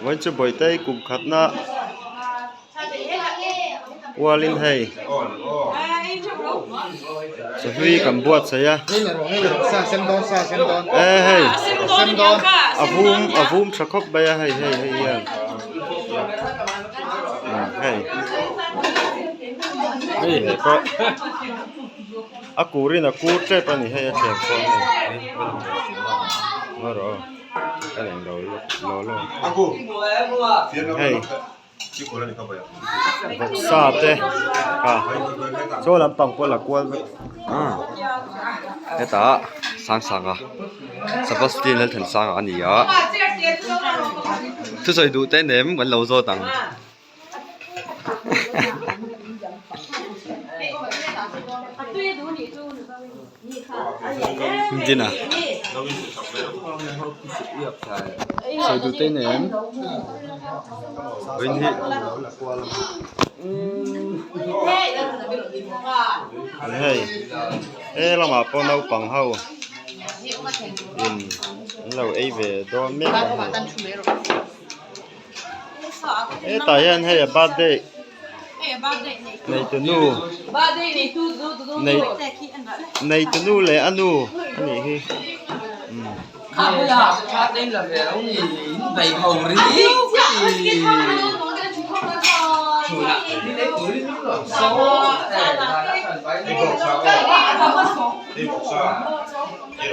Vawiin chu Bawihte kum khatna kualin hei chawhlui kan buatsaih a e hei a vum a vum tha khawp mai a hei hei hei hian hei hei he pawh a kurin a kur tep a ni hei a thleng pawh hei ngaw rawh aw. Ka eng lo lo lo hei vawksa te kha chaw lampang pawh la kual vek hetah Sangsanga Sebastian Lalthansanga a ni a thusawi duh te nem kan lo zawt ang. Dina sawi duh te nem vawiin hi hei he lamah pawh naupang ho in an lo ei ve dawn mek a ni. Hetah hian hei a birthday neitunu nei neitunu leh a nu a nih hi umm.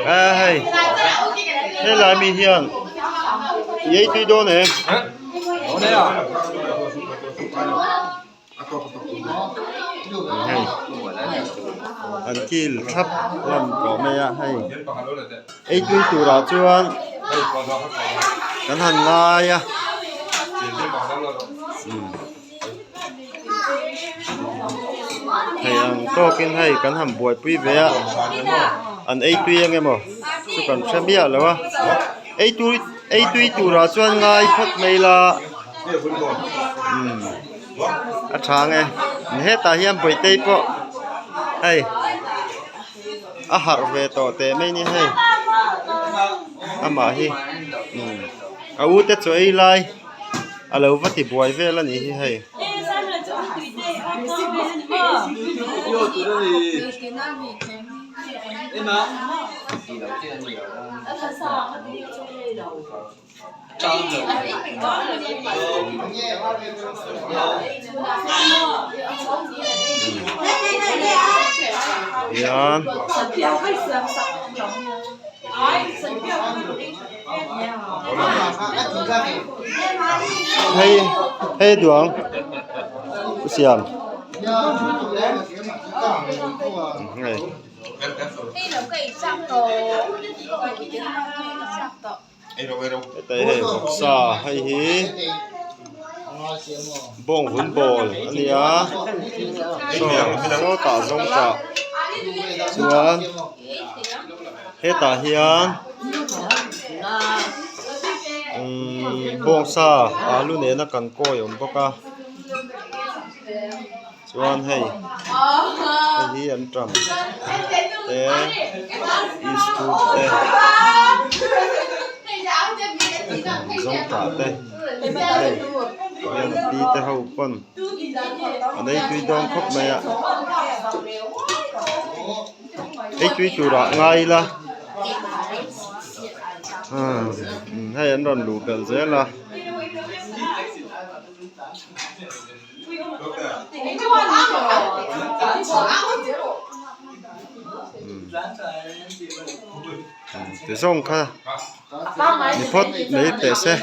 A hei helai mi hian i ei tui dawn em? Hei an kil thlap lam tawh mai a hei ei tui turah chuan kan han ngai a Hei ang tawkin hei kan han buaipui ve a an ei tui ang emaw chu kan hre miah lo a ei tui ei tui turah chuan ngai phawt mai la umm a tha ang e hetah hian bawihte pawh hei a harh ve tawh teh mai ni hei amah hi umm a u te chaw ei lai. A lo va ti buai vel a nih hi hei. Hian. Hei hei duang u siam hei. Hetai hei vawksa hei hi bawng vun bawl a ni a saw sawtah zawng tah chuan hetah hian umm bawngsa alu nena kan kawi a awm bawk a chuan hei hei hi an tam te iskut te zawngtah te hei hian a pi te ho pawn an ei tui dawn khawp mai a ei tui turah ngai ila umm hei an rawn luh belh zel a. Ti zawng kha ni phawt mai teh se.